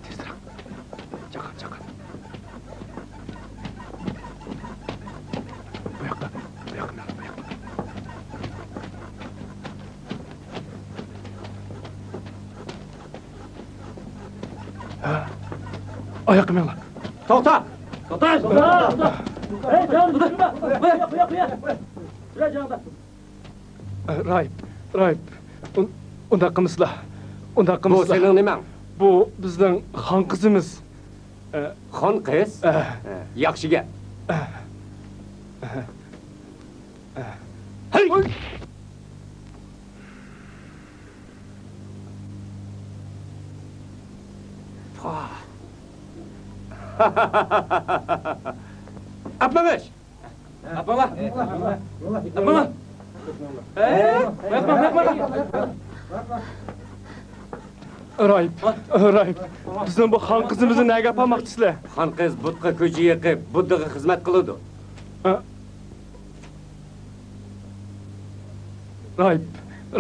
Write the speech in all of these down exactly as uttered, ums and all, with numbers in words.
تېزرەك. چاقىر، چاقىر. بۇ ياققا، بۇ ياققا مېڭىڭ، بۇ ياققا. ھە؟ ئاياققا مېڭىڭلار. توختا! توختا! توختا! ھەي، جان، بۇ ياق، بۇ ياق، بۇ ياق. راھىب، راھىب، ئۇن-، ئۇنداق قىلمىسىلا، ئۇنداق قىلمىسىلا. بۇ سېنىڭ نېمەڭ؟ بۇ بىزنىڭ خان قىزىمىز. ئە. خان قىز؟ ئە. ئە، ياخشى گەپ. ئە. ئە. ئە. ھەي! پاھ. ئاپمىڭىش! ئاپماڭلار! ئاپماڭلار! ئەي، ئاپماڭ، ئاپماڭ! راھىب، راھىب، بىزنىڭ بۇ خان قىزىمىزنى نەگە ئاپارماقچىسىلەر؟ خان قىز بۇتقا كۆجە يېقىپ، بۇددىغا خىزمەت قىلىدۇ. ئە؟ راھىب،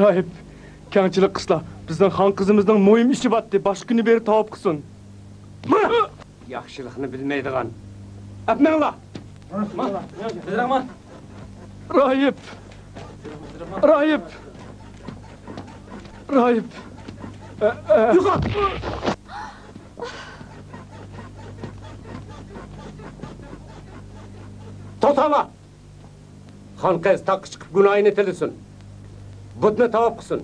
راھىب، كەڭچىلىك قىلسىلا، بىزنىڭ خان قىزىمىزنىڭ مۇھىم ئىشى بارتتى، باشقا كۈنى بېرىپ تاۋاپ قىلسۇن. ياخشىلىقنى بىلمەيدىغان. ئەپمەڭلار! راھىب! راھىب! راھىب! ئە، ئە. يوقال! توختاڭلار! خان قىز تاغقا چىقىپ گۇناھىنى تىلىسۇن. بۇتنى تاۋاپ قىلسۇن.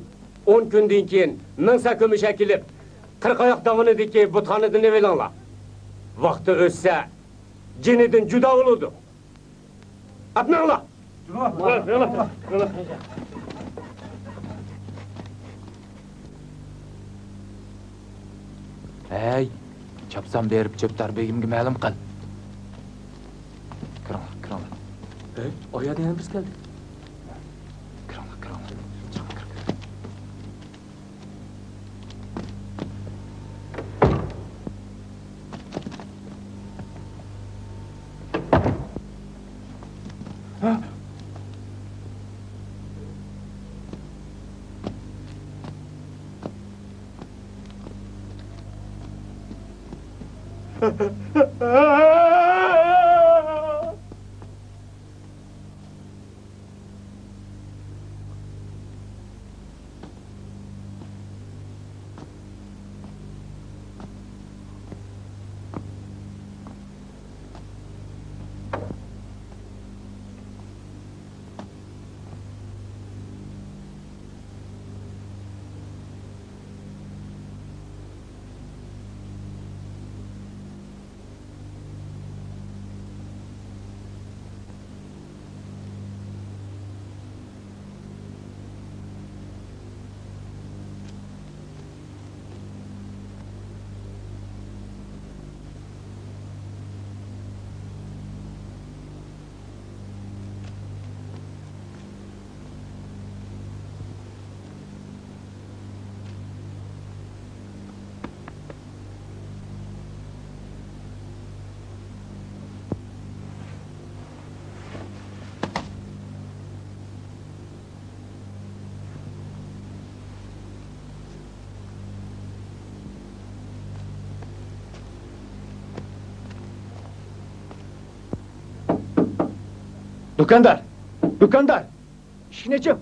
ئون كۈندىن كېيىن مىڭ سەكۈمۈش ئەكېلىپ، قىرىق ئاياق داۋىنىدىكى بۇتخانىدىن ئېلىۋېلىڭلار. ۋاقتى ئۆتسە، جېنىدىن جۇدا بولىدۇ. ئەپمەڭلار! ھەي، چاپسان بېرىپ چۆپدار بېگىمگە مەلۇم قىل. كىرىڭلار، كىرىڭلار. ھەي، ئايا دېگەن بىز كەلدى. كىرىڭلار، كىرىڭلار. چىقىڭ، كىر، كىر. دۇكاندار! دۇكاندار! ئىشىكنى ئېچىڭ!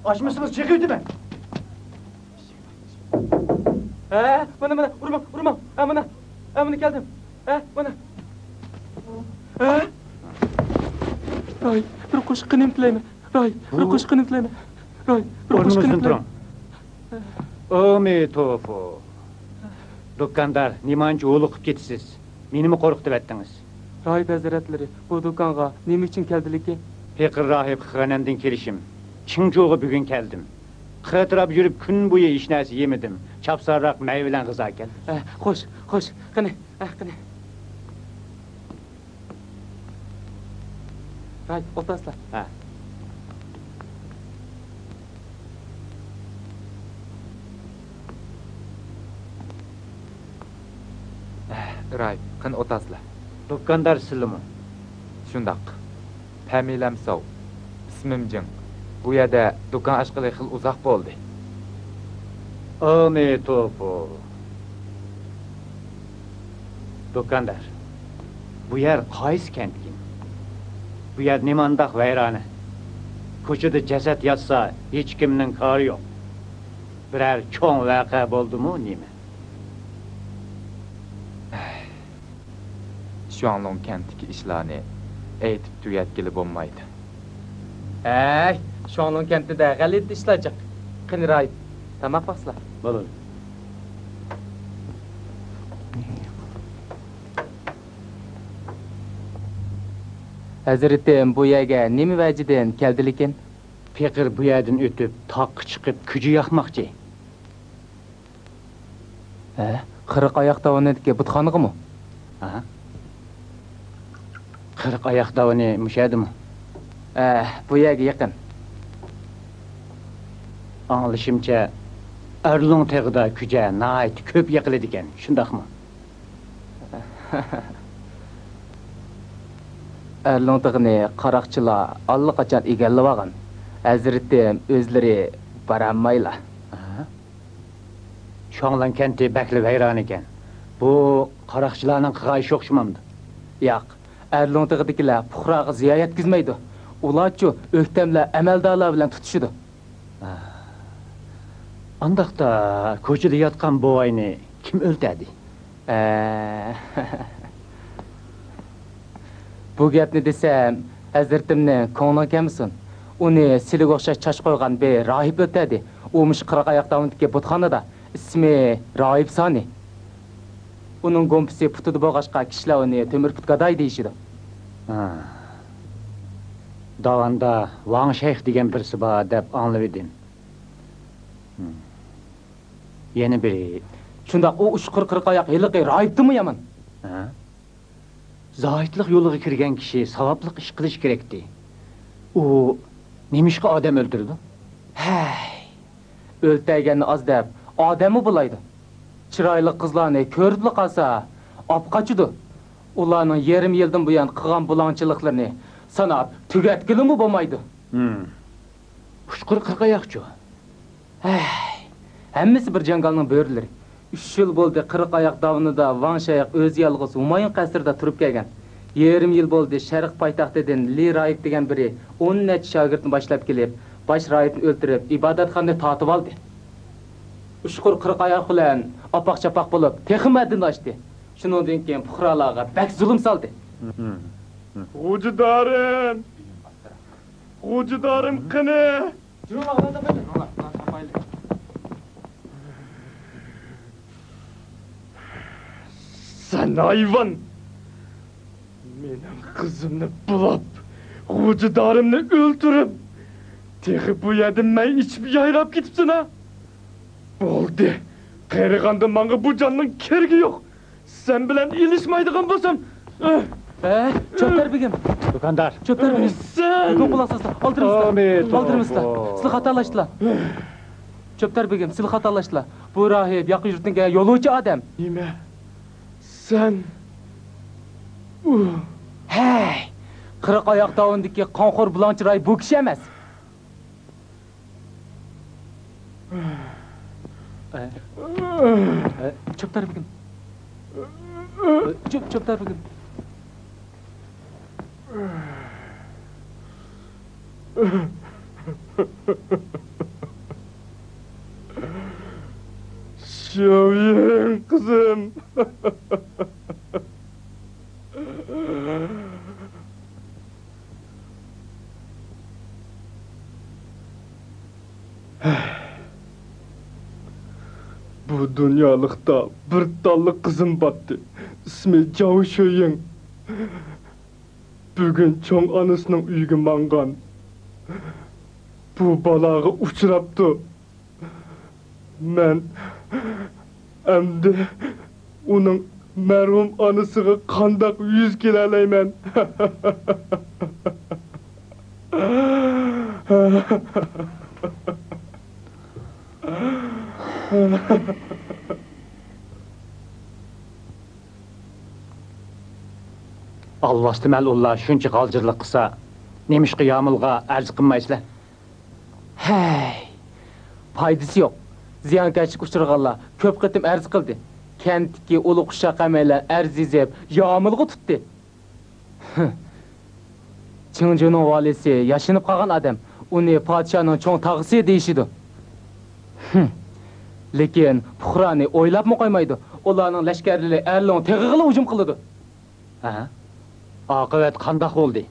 ئاچمىسىڭىز چېقىۋېتىمەن! ھە، مانا، مانا، ئۇرماڭ، ئۇرماڭ! ھە، مانا، ھە، مانا كەلدىم! ھە، مانا! ھە؟ راھىب، بىر قوشۇق قېنىمنى تىلەيمەن! راھىب، بىر قوشۇق قېنىمنى تىلەيمەن! راھىب، بىر قوشۇق قېنىمنى تىلەيمەن! ئومىتوفو! دۇكاندار، نېمانچە ھۇلۇقۇپ كېتىسىز؟ مېنىمۇ قورقۇتۇۋەتتىڭىز. راھىب ھەزرەتلىرى، بۇ دۇكانغا نېمە ئۈچۈن كەلدىلىكى؟ پېقىر راھىب خېغەنەمدىن كېلىشىم. چىڭچۇغا بۈگۈن كەلدىم. قىرغا تېرەپ يۈرۈپ كۈن بويى ھېچنەرسە يېمىدىم. چاپسانراق مەي بىلەن غىزا كەلدىم. ئە، خوش، خوش. قېنى، ئە، قېنى. راھىب، ئولتۇراسىلەر. ھە. راھىب، قېنى ئولتۇرسىلا. دۇكاندار سىلىمۇ؟ شۇنداق. پەمىلەم ساۋ. ئىسمىم جىڭ. بۇ يەردە دۇكان ئاچقىلى خېلى ئۇزاق بولدى. ئامىتوپو. دۇكاندار، بۇ يەر قايسى كەنتكىن؟ بۇ يەر نېمانداق ۋەيرانە؟ كوچىدا جەسەت ياتسا، ھېچكىمنىڭ كارى يوق. بىرەر چوڭ ۋەقە بولدىمۇ نېمە؟ شۇاڭلۇڭ كەنتتىكى ئىشلارنى ئېيتىپ تۈگەتكىلى بولمايدۇ. ھەي، شۇاڭلۇڭ كەنتىدە غەلىتە ئىشلار جىق. قېنى راھىب، تاماق باقسىلا. بولىدۇ. ھەزرىتىم، بۇ يەرگە نېمە ۋەجىدىن كەلدىلىكىن؟ پېقىر بۇ يەردىن ئۆتۈپ، تاغقا چىقىپ كۈجە ياقماقچى. ھە؟ قىرىق ئاياق داۋىنىدىكى بۇتخانىغىمۇ؟ ھە؟ قىرىق ئاياق داۋىنى مۇشۇ يەردىمۇ؟ ھە، بۇ يەرگە يېقىن. ئاڭلىشىمچە، ئەرلۇڭ تېغىدا كۈجە ناھايىتى كۆپ يېقىلىدىكەن، شۇنداقمۇ؟ ئەرلۇڭ تېغىنى قاراقچىلار ئاللىقاچان ئىگىلىۋالغان. ھەزرىتىم ئۆزلىرى بارالمايلا. ھە؟ شۇاڭلۇڭ كەنتى بەكلا ۋەيران ئىكەن. بۇ قاراقچىلارنىڭ قىلغان ئىشى ئوخشىمامدۇ؟ ياق، ئەرلۇڭ تېغىدىكىلەر پۇقراغا زىيان يەتكۈزمەيدۇ. ئۇلارچۇ ئۆكتەملەر ئەمەلدارلار بىلەن تۇتۇشىدۇ. ئانداقتا كوچىدا ياتقان بوۋاينى كىم ئۆلتۈردى؟ ئە، بۇ گەپنى دېسەم، ھەزرىتىمنىڭ كۆڭلىگە كەلمىسۇن. ئۇنى سىلىگە ئوخشاش چاچ قويغان بىر راھىب ئۆلتۈردى. ئۇ مۇشۇ قىرىق ئاياق داۋىنىدىكى بۇتخانىدا. ئىسمى راھىب سانى. ئۇنىڭ گومپىسى پۇتىدا بولغاچقا، كىشىلەر ئۇنى تۆمۈر پۇت گادايى دېيىشىدۇ. ھا. داۋاندا ۋاڭ شەيخ دېگەن بىرسى بار دەپ ئاڭلىۋىدىم. ھىم. يەنە بىرى. شۇنداق، ئۇ ئۇچقۇر قىرىق ئاياق ھېلىقى راھىبتىنمۇ يامان. ھە؟ زاھىتلىق يولىغا كىرگەن كىشى ساۋابلىق ئىش قىلىشى كېرەكتى. ئۇ نېمىشقا ئادەم ئۆلتۈرىدۇ؟ ھەي، ئۆلتۈرگەننى ئاز دەپ، ئادەممۇ بۇلايدۇ. چىرايلىق قىزلارنى كۆرۈپلا قالسا، ئاپ قاچىدۇ. ئۇلارنىڭ يېرىم يىلدىن بۇيان قىلغان بۇلاڭچىلىقلىرىنى ساناپ تۈگەتكىلىمۇ بولمايدۇ. ھىم. ئۇچقۇر قىرىق ئاياقچۇ؟ ھەي، ھەممىسى بىر جاڭگالنىڭ بۆرىلىرى. ئۈچ يىل بولدى، قىرىق ئاياق داۋىنىدا ۋاڭ شەيخ ئۆزى يالغۇز ھۇمايۇن قەسرىدە تۇرۇپ كەلگەن. يېرىم يىل بولدى، شەرق پايتەختىدىن لى راھىب دېگەن بىرى ئون نەچچە شاگىرتنى باشلاپ كېلىپ، باش راھىبنى ئۆلتۈرۈپ، ئىبادەتخانىنى تارتىۋالدى. ئۇچقۇر قىرىق ئاياق بىلەن ئاپاق-چاپاق بولۇپ، تېخىمۇ ھەددىدىن ئاشتى. شۇنىڭدىن كېيىن پۇقرالارغا بەك زۇلۇم سالدى. غوجىدارىم! غوجىدارىم قېنى؟ سەن ھايۋان! مېنىڭ قىزىمنى بۇلاپ، غوجىدارىمنى ئۆلتۈرۈپ، تېخى بۇ يەردە مەي ئىچىپ يايراپ كېتىپسەن ھە؟ بولدى، قېرىغاندا ماڭا بۇ جاننىڭ كېرىكى يوق. سەن بىلەن ئېلىشمايدىغان بولسام. ھە، چۆپدار بېگىم. دۇكاندار. چۆپدار بېگىم. سەن. بۈگۈن قۇلاق سالسىلا، ئالدىرىمىزلا. ئالدىرىمىزلا. سىلى خاتالاشتىلا. چۆپدار بېگىم، سىلى خاتالاشتىلا. بۇ راھىب ياقا يۇرتتىن كەلگەن يولۇچى ئادەم. نېمە؟ سەن. ئۇ. ھەي! قىرىق ئاياق داۋىنىدىكى قانخور بۇلاڭچى راھىب بۇ كىشى ئەمەس. ئە، ئە، چۆپدار بېگىم. چۆپ، چۆپدار بېگىم. شياۋيىڭ قىزىم. بۇ دۇنيالىقتا بىر تاللا قىزىم باتتى. ئىسمى جاۋ شۆيىڭ. بۈگۈن چوڭ ئانىسىنىڭ ئۆيىگە ماڭغان. بۇ بالاغا ئۇچراپتۇ. مەن ئەمدى ئۇنىڭ مەرھۇم ئانىسىغا قانداق يۈز كېلەلەيمەن؟ بىۋاسىتە مەلئۇنلار شۇنچە غالجىرلىق قىلسا، نېمىشقا يامۇلغا ئەرز قىلمايسىلەر؟ ھەي، پايدىسى يوق. زىيانكەشلىككە ئۇچرىغانلار كۆپ قېتىم ئەرز قىلدى. كەنتتىكى ئۇلۇغ ئۇششاق ھەممەيلەن ئەرز يېزىپ، يامۇلغا تۇتتى. چىڭجۇنىڭ ۋالىسى ياشىنىپ قالغان ئادەم، ئۇنى پادىشاھنىڭ چوڭ تاغىسى دېيىشىدۇ. لېكىن پۇقرانى ئويلاپمۇ قويمايدۇ، ئۇلارنىڭ لەشكەرلىرى ئەرلۇڭ تېغىغىلا ھۇجۇم قىلىدۇ. ھە؟ ئاقىۋەت قانداق بولدى؟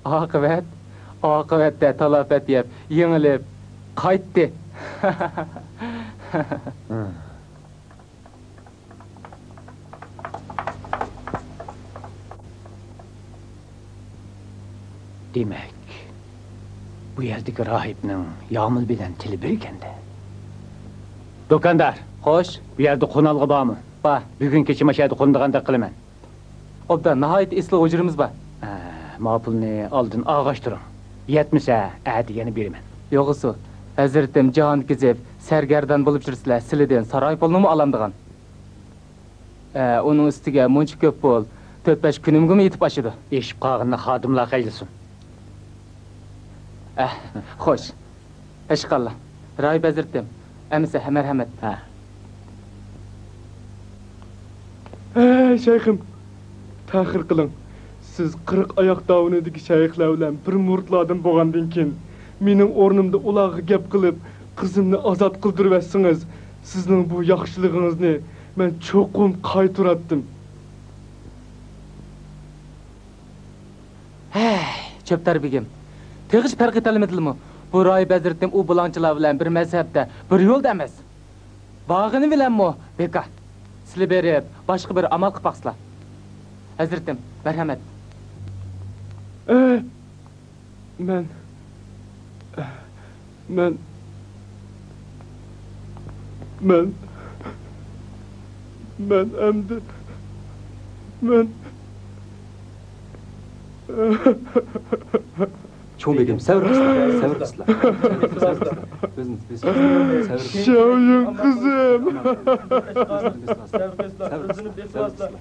ئاقىۋەت؟ ئاقىۋەتتە تالاپەت يەپ، يېڭىلىپ قايتتى. دېمەك، بۇ يەردىكى راھىبنىڭ يامۇل بىلەن تىلى بىر ئىكەندە. دۇكاندار! خوش. بۇ يەردە قونالغۇ بارمۇ؟ بار. بۈگۈن كېچە مانا شۇ يەردە قونىدىغاندەك قىلىمەن. ئوبدان، ناھايىتى ئېسىل ھۇجرىمىز بار. ھە، ما پۇلنى ئالدىن ئالغاچ تۇرۇڭ. يەتمىسە، ئەتە يەنە بېرىمەن. يوغىسۇ، ھەزرىتىم جاھان كېزىپ، سەرگەردان بولۇپ يۈرسىلە، سىلىدىن ساراي پۇلنىمۇ ئالامدىغان. ئە، ئۇنىڭ ئۈستىگە مۇنچە كۆپ پۇل تۆت-بەش كۈنۈمگىمۇ يېتىپ ئاشىدۇ. ئېشىپ قالغىنىنى خادىملار خەجلىسۇن. ئە، خوش. ئەشقاللا. راھىب ھەزرىتىم. ئەمىسە، مەرھەمەت. ھە. ئەي، شەيخىم، تەخىر قىلىڭ. سىز قىرىق ئاياق داۋىنىدىكى شەيخلەر بىلەن بىر مۇرىتلاردىن بولغاندىن كېيىن، مېنىڭ ئورنۇمدا ئۇلارغا گەپ قىلىپ، قىزىمنى ئازاد قىلدۇرۇۋەتسىڭىز، سىزنىڭ بۇ ياخشىلىقىڭىزنى مەن چوقۇم قايتۇراتتىم. ھەي، چۆپدار بېگىم، تېخىچە پەرق ئېتەلمىدىلىمۇ؟ بۇ راھىب ھەزرىتىم ئۇ بۇلاڭچىلار بىلەن بىر مەزھەپتە، بىر يولدا ئەمەس. بارغىنى بىلەنمۇ بىكار. سىلى بېرىپ، باشقا بىر ئامال قىلىپ باقسىلا. ھەزرىتىم، مەرھەمەت. ئە، مەن، مەن، مەن، مەن ئەمدى، مەن. چوڭ بېگىم، سەۋر قىلسىلا، سەۋر قىلسىلا. ئۆزىنى بېسىۋالسىلا. سەۋر قىلسىلا. شياۋيۈن قىزىم. ئۆزىنى بېسىۋالسىلا. سەۋر قىلسىلا. ئۆزىنى بېسىۋالسىلا.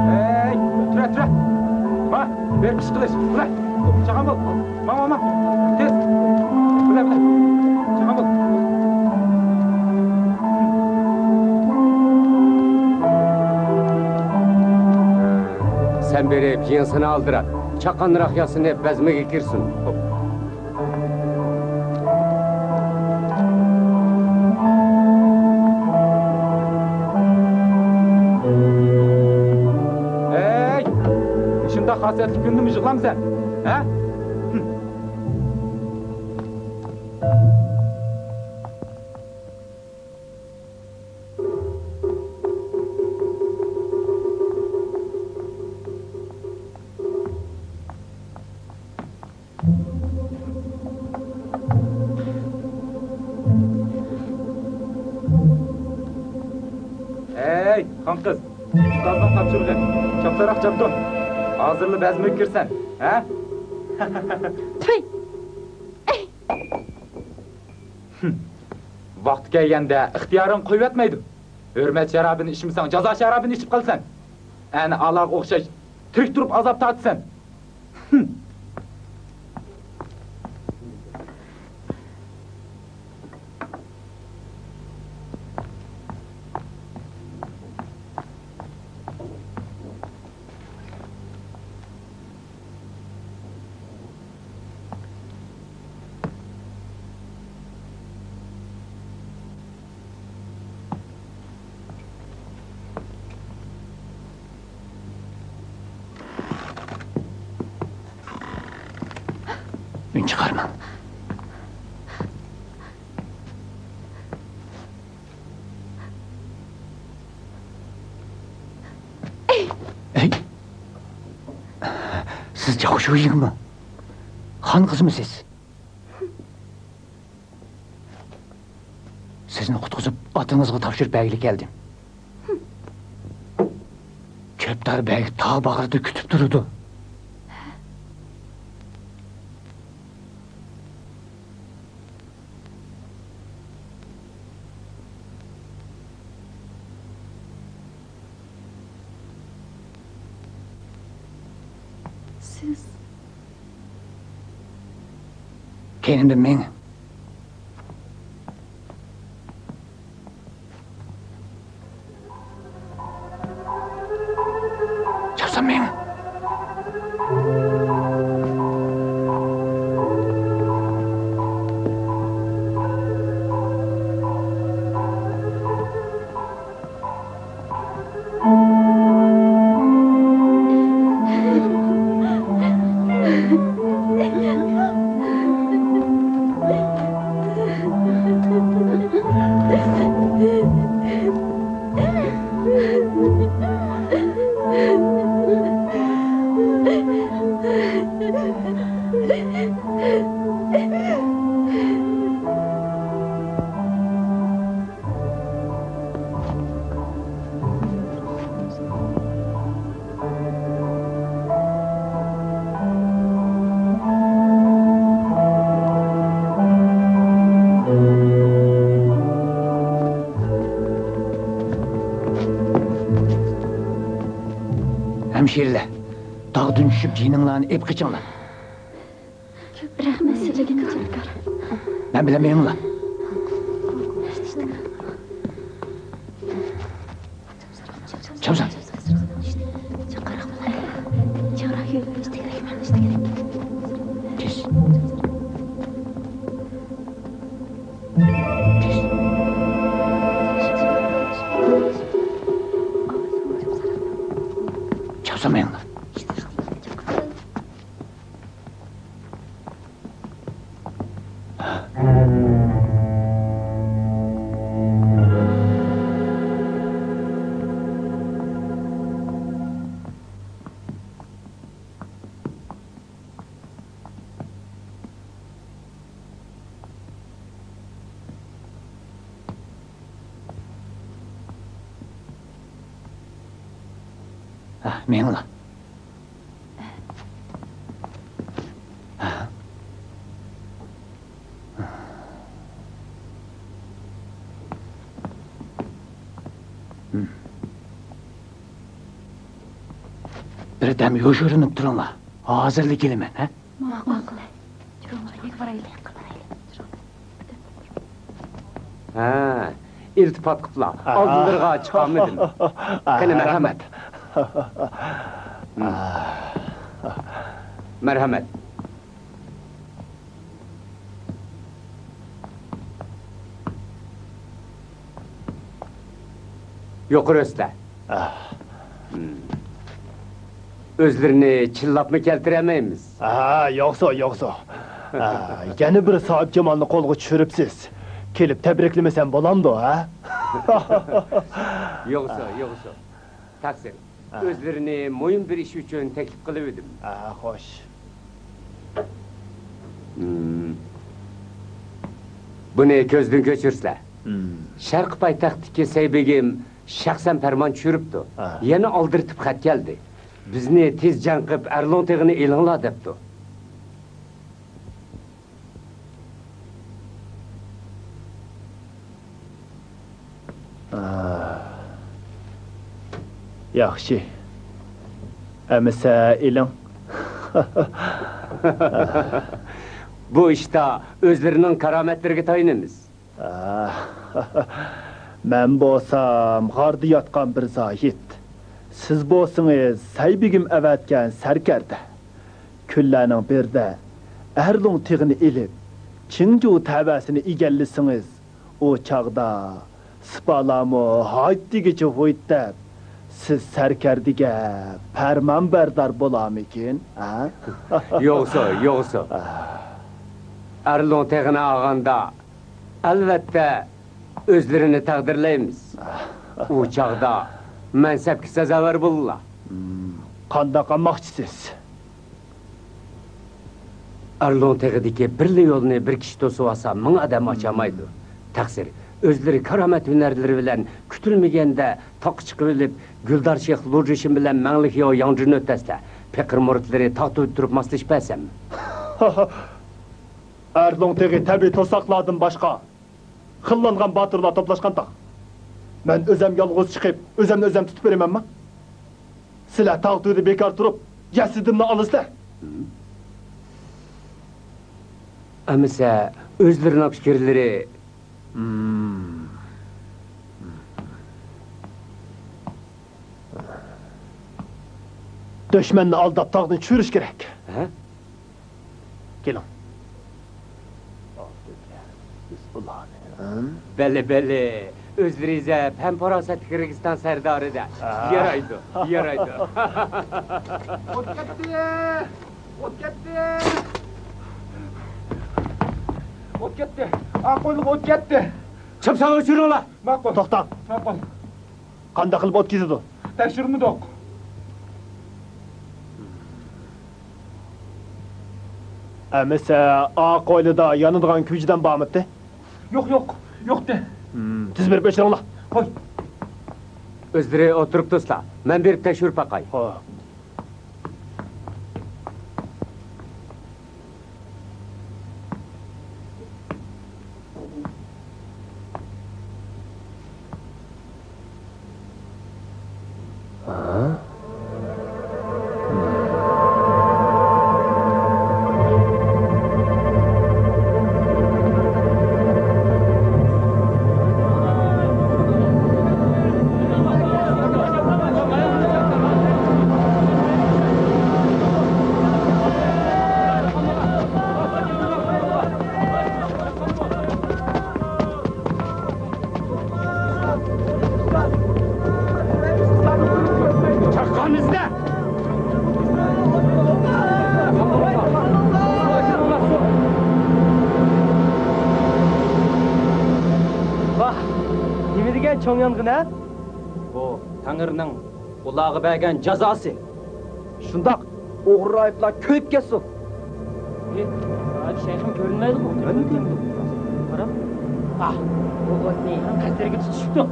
ھەي، تۇرە، تۇرە. ما، بېرىپ ئىش قىلىش. تۇرە. چاققان بول. ماڭ، ماڭ، ماڭ. تېز. بىلە، بىلە. چاققان بول. سەن بېرىپ يېڭىسىنى ئالدىرات. چاققانراق ياسىنىپ بەزمىگە كىرسۇن. ھەي! شۇنداق خاسىيەتلىك كۈندىمۇ يىغلامسەن؟ ھە؟ ھەي، خان قىز، ئۇستازنىڭ تاپشۇرۇقى، چاپسانراق چاپتۇر. ھازىرلا بەزمىگە كىرسەن، ھە؟ تۈي! ۋاقتى كەلگەندە ئىختىيارىڭ قويۇۋەتمەيدۇ. ھۆرمەت شارابىنى ئىچمىسەڭ، جازا شارابىنى ئىچىپ قالىسەن. ئەنە ئالاغا ئوخشاش تىرىك تۇرۇپ ئازاب تارتىسەن. ئۈن چىقارماڭ. ئەي! سىز جاۋشۇيىڭمۇ؟ خان قىزمۇ سىز؟ سىزنى قۇتقۇزۇپ، ئاتىڭىزغا تاپشۇرۇپ بەرگىلى كەلدىم. كۆپتار بەگ تاغ باغرىدا كۈتۈپ تۇرىدۇ. سىز. كەينىمدىن مېڭىڭ. چاپسان مېڭىڭ. ھەمشىرىلەر، داغدىن چۈشۈپ جېنىڭلارنى ئېلىپ قېچىڭلار. رەھمەت سىلىگە، نۆكەر. مەن بىلەن مېڭىڭلار. چامسان. تېز. تېز. چامسان مېڭىڭلار. ھە، مېڭىڭلار. بىردەم يوشۇرۇنۇپ تۇرۇڭلار. ھازىرلا كېلىمەن، ھە؟ ماقۇل. يۈرۈڭلار، يەككە بارايلى. ھە، ئىلتىپات قىپلا، ئالدىلىرىغا چىقالمىدىم. قېنى، مەرھەمەت. مەرھەمەت. يۇقىرى ئۆستە. ئاھ. مم. ئۆزلىرىنى چىللاپمۇ كەلتۈرەلمەيمىز. ھە، يوقسۇ، يوقسۇ. ھە، يەنە بىر ساھىبجامالنى قولغا چۈشۈرۈپسىز. كېلىپ تەبرىكلىمىسەم بولامدۇ، ھە؟ يوقسۇ، يوقسۇ. تەقسىر. ھە. ئۆزلىرىنى مۇھىم بىر ئىش ئۈچۈن تەكلىپ قىلىۋىدىم. ھە، خوش. ھىم. بۇنى كۆزدىن كۆچۈرسىلەر. ھىم. شەرقىي پايتەختتىكى سەي بېگىم شەخسەن پەرمان چۈشۈرۈپتۇ. ھە. يەنە ئالدىرىتىپ خەت كەلدى. بىزنى تېز جەڭ قىپ ئەرلوڭ تېغىنى ئېلىڭلار دەپتۇ. ئاھ. ياخشى. ئەمىسە ئېلىڭ. بۇ ئىشتا ئۆزلىرىنىڭ كارامەتلىرىگە تايىنىمىز. ئاھ. مەن بولسام غاردا ياتقان بىر زاھىت. سىز بولسىڭىز سەي بېگىم ئەۋەتكەن سەركەردە. كۈنلەرنىڭ بىرىدە ئەرلوڭ تېغىنى ئېلىپ، چىڭجۇ تەۋەسىنى ئىگىلىسىڭىز، ئۇ چاغدا سىپالارمۇ ھايت دېگۈچە ھۇيت دەپ، سىز سەركەردىگە پەرمانبەردار بولارمىكىن، ھە؟ يوقسۇ، يوقسۇ. ئەرلوڭ تېغىنى ئالغاندا، ئەلۋەتتە، ئۆزلىرىنى تەقدىرلەيمىز. ئۇ چاغدا مەنسەپكە سازاۋەر بولىلا. قانداق قىلماقچىسىز؟ ئەرلوڭ تېغىدىكى بىرلا يولنى بىر كىشى توسۇۋالسا، مىڭ ئادەم ئاچالمايدۇ. تەقسىر، ئۆزلىرى كارامەت ھۈنەرلىرى بىلەن كۈتۈلمىگەندە تاغقا چىقىۋېلىپ، گۈلدار شېخ لۇجىشىن بىلەن مەڭلىخياۋ ياڭجىنى ئۆتەسلەر. پېقىر مۇرىتلىرى تاغ تۈۋىدە تۇرۇپ ماسلىشىپ بەرسەم. ئەرلوڭ تېغى تەبىئىي توساقلاردىن باشقا خىللانغان باتۇرلار توپلاشقان تاغ. مەن ئۆزەم يالغۇز چىقىپ، ئۆزەمنى ئۆزەم تۇتۇپ بېرىمەنما؟ سىلەر تاغ تۈۋىدە بىكار تۇرۇپ، جەسىتىمنى ئالىسىلەر. ئەمىسە ئۆزلىرىنىڭ پىكىرلىرى. دۈشمەننى ئالداپ تاغدىن چۈشۈرۈش كېرەك. ھە؟ كېلىڭ. بەلى، بەلى. ئۆزلىرى زەپ ھەم پاراسەتلىك رېگىستان سەردارى-دە. يارايدۇ، يارايدۇ. ئوت كەتتى! ئوت كەتتى! ئوت كەتتى! ئاق قويلۇق ئوت كەتتى! چاپسان ئۆچۈرۈڭلار! ماقۇل. توختاڭ. ماقۇل. قانداق قىلىپ ئوت كېتىدۇ؟ تەكشۈرمىدۇق. ئەمىسە، ئاق ھويلىدا يانىدىغان كۈجىدەم بارمىتى؟ يوق، يوق، يوقتى. تېز بېرىپ ئۆچۈرۈڭلار. ھوي. ئۆزلىرى ئولتۇرۇپ تۇرسىلا، مەن بېرىپ تەكشۈرۈپ باقاي. خوپ. چاققان ئىزدە! ۋاھ، نېمە دېگەن چوڭ يانغىن ھە؟ بۇ تەڭرىنىڭ ئۇلارغا بەرگەن جازاسى. شۇنداق، ئوغرى راھىبلار كۆيۈپ كەتسۇن. ئى، راھىب شەيخىم كۆرۈنمەيدىغۇ. مەنمۇ كۆرمىدىم. قارا. ئاھ، بۇ ئوتنى قەستەرگە تۇتۇشۇپتۇ.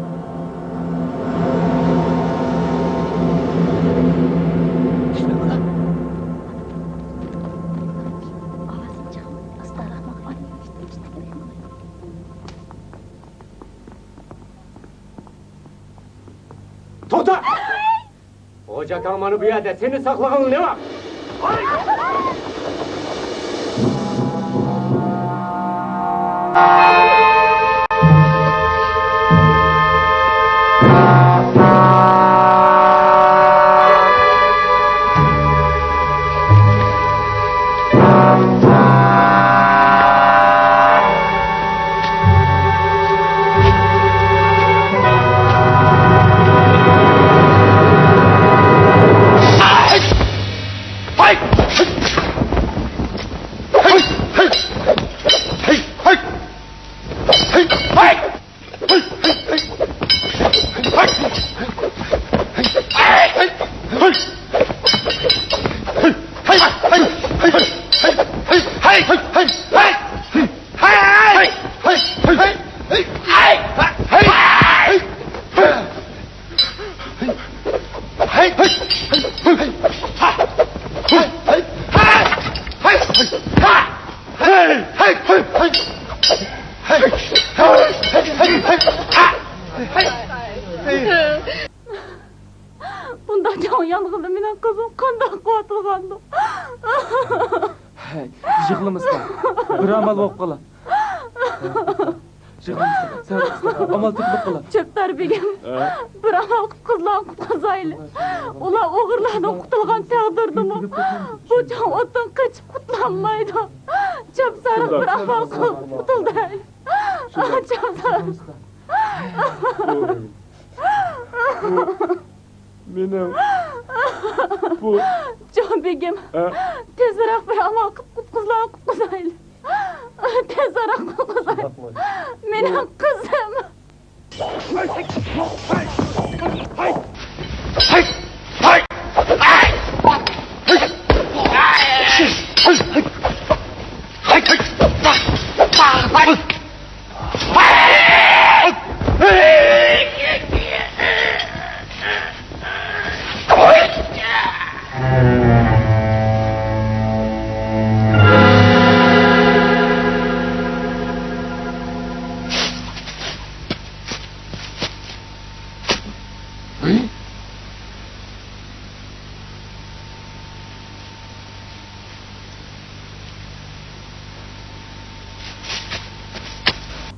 توختا! خوجا ئاكاڭ مانا بۇ يەردە، سېنى ساقلىغىلى نېمە؟ بۇنداق چوڭ يانغىنى مېنىڭ قىزىم قانداق قىلىۋاتىدىغاندۇ؟ يىغلىمىسىلا، بىر ئامال بولۇپ قالا. يىغلىمىسىلا، سەن ئامال تېپىپ قالا. چۆپدار بېگىم، بىر ئامال قىلىپ قىزلارنى قۇتقۇزايلى. ئۇلار ئوغرىلاردىن قۇتۇلغان تەقدىردىمۇ، بۇ چوڭ ئوتتىن قېچىپ قۇتۇلالمايدۇ. چۆپدار، بىر ئامال قىلىپ قۇتۇلدۇرايلى. چۆپدار. بۇ مېنىڭ، بۇ. جان بېگىم، ھە؟ تېزرەك بىر ئامال قىلىپ قۇتقۇزلا، قۇتقۇزايلى. تېزرەك قۇتقۇزايلى. مېنىڭ قىزىم.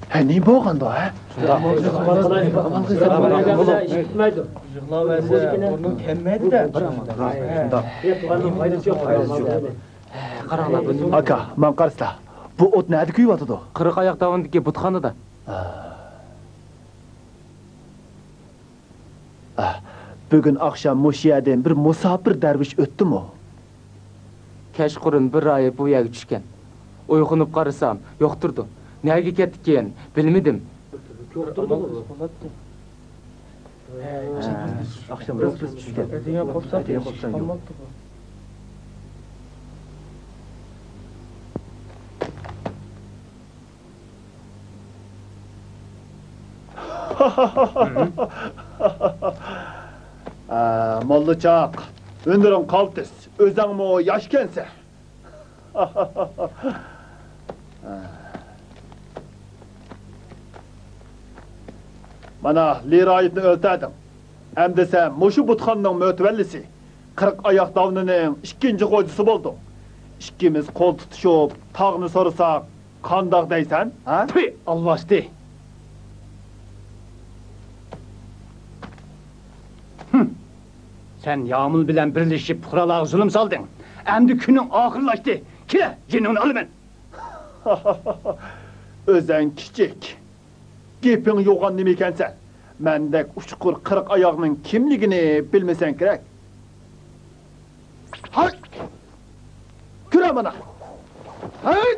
ھە، نېمە بولغاندۇ، ھە؟ يىغلاۋەرسە بۇرنۇڭ كەممەيدۇ-دە. شۇنداق. قاراڭلار، بۇ نېمە؟ ئاكا، ماڭا قارىسىلا. بۇ ئوت نەدە كۆيۈۋاتىدۇ؟ قىرىق ئاياق داۋىنىدىكى بۇتخانىدا. ئاھ، بۈگۈن ئاخشام مۇشۇ يەردىن بىر مۇساپىر دەرۋىش ئۆتتىمۇ؟ كەچقۇرۇن بىر راھىب بۇ يەرگە چۈشكەن. ئويغىنىپ قارىسام، يوق تۇرىدۇ. نەگە كەتتىكىن، بىلمىدىم. ئاخشام بىز چۈشكەن. دېگەن قوپسا، دېگەن قوپسا يوق. ئە، موللىچاق، ھۈنىرىڭ قالتىس، ئۆزۈڭمۇ ياشكەنسەن. مانا، لى راھىبنى ئۆلتۈردۈڭ. ئەمدى سەن مۇشۇ بۇتخانىنىڭ مۆتىۋەللىسى، قىرىق ئاياق داۋنىنىڭ ئىككىنچى خوجىسى بولدۇڭ. ئىككىمىز قول تۇتۇشۇپ، تاغنى سورىساق، قانداق دەيسەن، ھە؟ تۈي، ئالۋاستى! ھىم. سەن يامۇل بىلەن بىرلىشىپ پۇقرالارغا زۇلۇم سالدىڭ. ئەمدى كۈنۈڭ ئاخىرلاشتى. كېلە، جېنىڭنى ئالىمەن. ئۆزەڭ كىچىك. گېپىڭ يوغان نېمە ئىكەنسەن؟ مەندەك ئۇچقۇر قىرىق ئاياغنىڭ كىملىكىنى بىلمىسەڭ كېرەك. ھاي! كۆرە مانا! ھاي!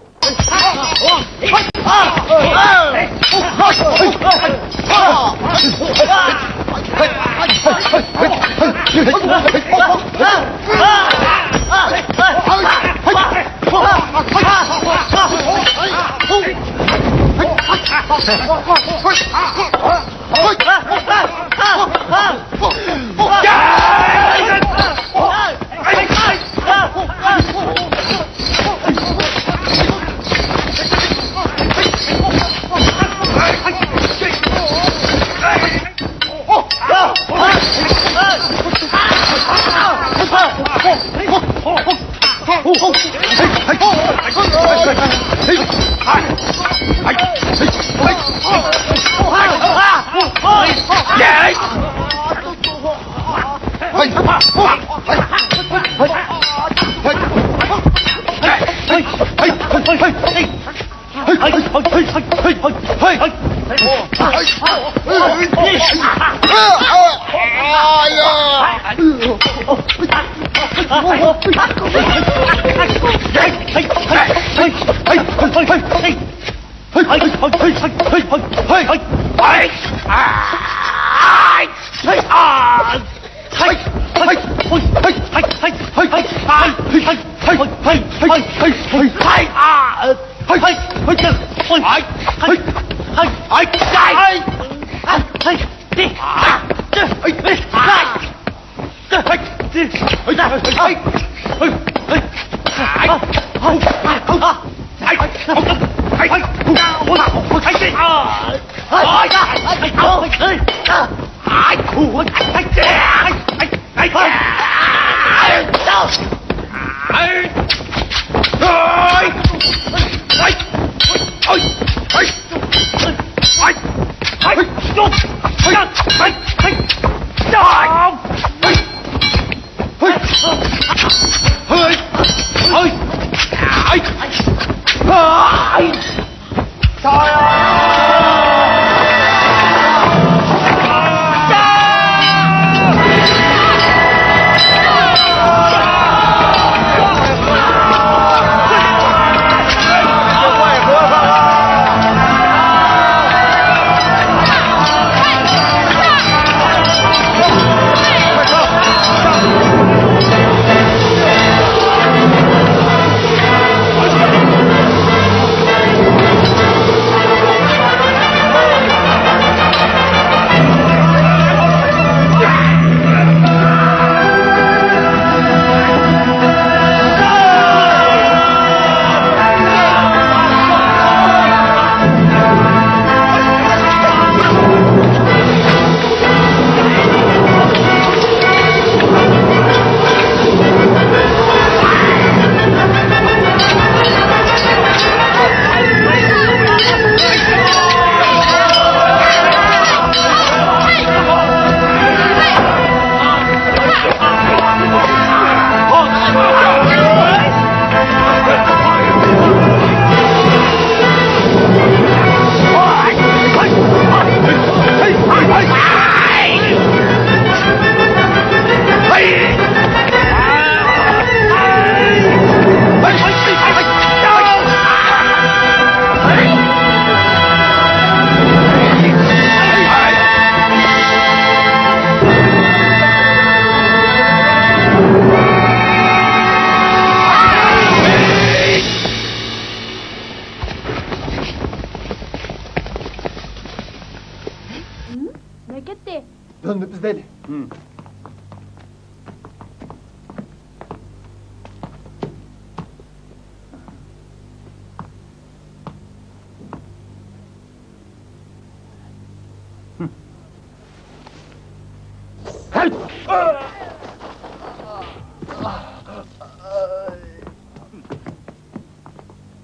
نەگەتتى؟ دۆلنى ئىزدەيلى.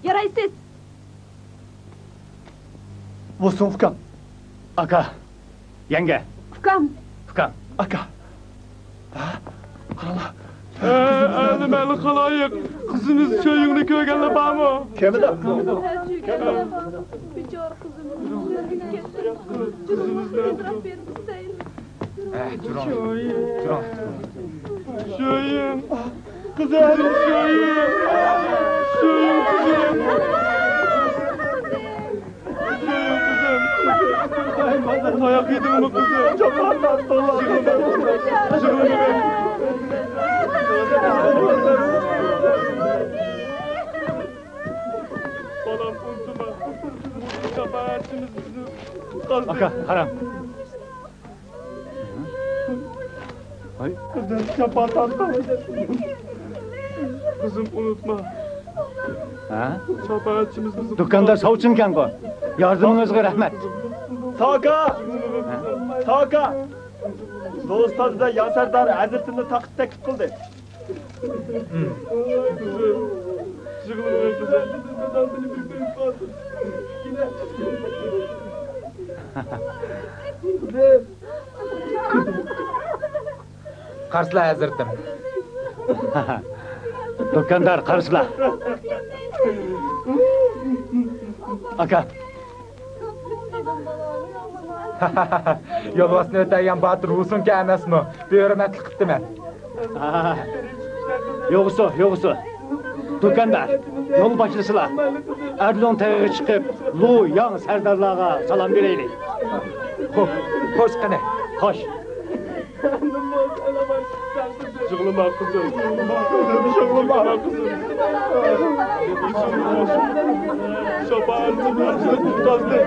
يارايسىز. بولسۇن ئۇكام. ئاكا. يەڭگە. ئۇكام. ئۇكام. ئاكا. ھە؟ قاراڭلار. ئە، ئە، نېمە خالايىق؟ قىزىمىز شۆيۈڭنى كۆرگەنلەر بارمۇ؟ كەمىدە. بىچارە قىزىمىز ئۆلۈپ كەتتى. قىزىمىز نەدە؟ ھە، تۇرۇڭ. شۆيۈڭ. تۇرۇڭ. شۆيۈڭ. قىزىم. شۆيۈڭ. شۆيۈڭ قىزىم. تاياق يېدىڭمۇ قىزىم؟ يىغلىمىغىن. بالام، ئۇنتۇما. شاپائەتچىمىز بىزنى قازدى. ئاكا، قاراڭ. ھاي. قىزىم، جاپا تارتتىڭ. قىزىم، ئۇنتۇما. ھە؟ شاپائەتچىمىز بىزنى. دۇكاندار ساۋچىنكەنغۇ. ياردىمىڭىزغا رەھمەت. ساكا! ساكا! دوستان بىلەن ياسەردار ھەزرىتىمنى تاقىت تەكلىپ قىلدى. قارسىلا ھەزرىتىم. دۇكاندار، قارسىلا. ئاكا. يولۋاسنى ئۆتەيگەن باتۇر ھۇسۇنكى ئەمەسمۇ؟ بىھۆرمەتلىك قىپتىمەن. يوغىسۇ، يوغىسۇ. دۇكاندار، يول باشلىسىلا. ئەرلۇڭ تېغىغا چىقىپ، لۇ ياڭ سەردارلارغا سالام بېرەيلى. خوپ، خوش قېنى. خوش. يىغلىما قىزىم. يىغلىما قىزىم. شاپائەتنى قازدى.